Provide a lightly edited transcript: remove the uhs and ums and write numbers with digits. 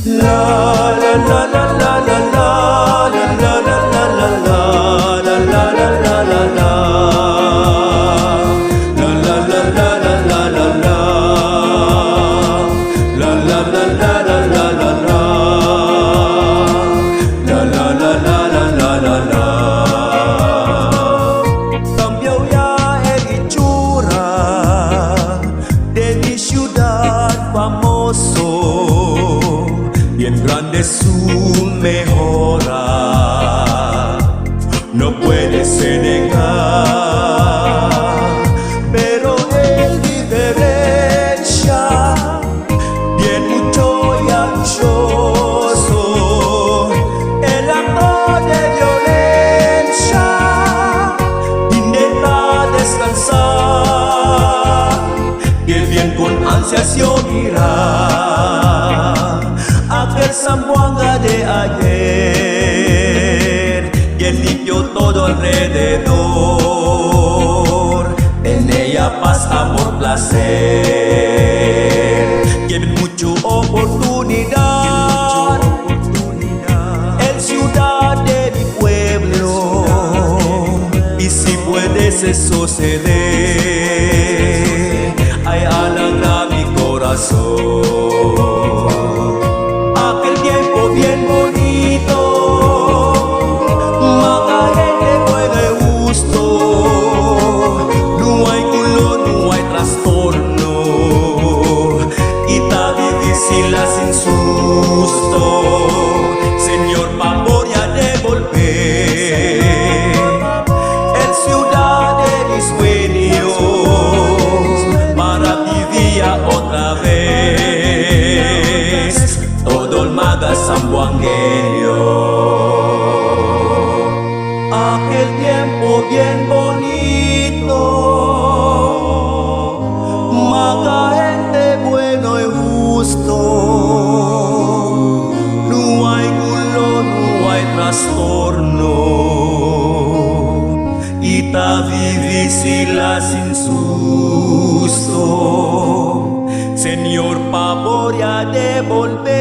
La la la la la la la la la la la la la la la la la la. La la la la la la la la. La la la la la la la la. La la la la la la la la. Cambió ya el itsura de mi ciudad famoso, bien grande su mejora, no puede se negar, pero el diferencia, bien mucho y anchoso, el acto de violencia intenta descansar, que bien con ansias yo mirar aquel Zamboanga de ayer, que limpió todo alrededor, en ella paz, amor, placer, que mucho oportunidad, el ciudad de mi pueblo, y si puede suceder, ay, alegra mi corazón. Aquel tiempo bien bonito, maga gente buena y justo, no hay color, no hay trastorno, y tan difícil sin susto. Señor, favor ya de volver, el ciudad de mis sueños, para vivir otra vez, todo el maga zamboangueño. Aquel tiempo bien bonito, maga gente bueno y justo, no hay culo, no hay trastorno, y ta vivir sin susto. Señor, favor ya de volver.